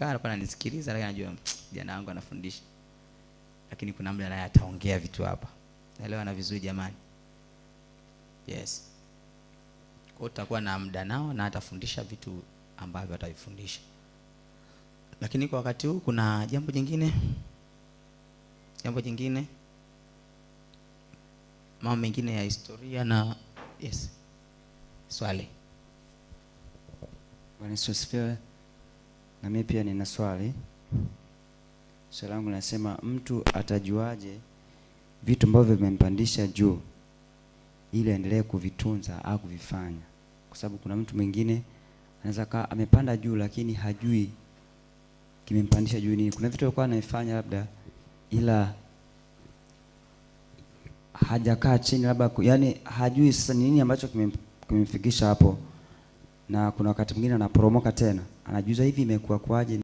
Amekaa hapa ananisikiliza, lakini anajua kijana wangu anafundisha. Lakini kuna muda naye ataongea vitu hapa. Naelewa na vizuri jamani. Yes. Kwa hiyo tutakuwa na muda nao na atafundisha vitu ambavyo atavifundisha. Lakini kwa wakati huu kuna jambo jingine? Jambo jingine? Mambo mengine ya historia na yes. Swali. Bwana Yesu asifiwe. Na mimi pia nina swali. Swali langu linasema, mtu atajuaje vitu ambavyo vimempandisha juu ili aendelee kuvitunza au kuvifanya? Kwa sababu kuna mtu mwingine anaweza kaa amepanda juu lakini hajui kimempandisha juu nini. Kuna vitu alikuwa anafanya labda, ila hajakaa chini labda, yani hajui sasa ni nini ambacho kimemfikisha hapo. Na kuna wakati mwingine anaporomoka tena, anajiuliza hivi imekuwa kwaje.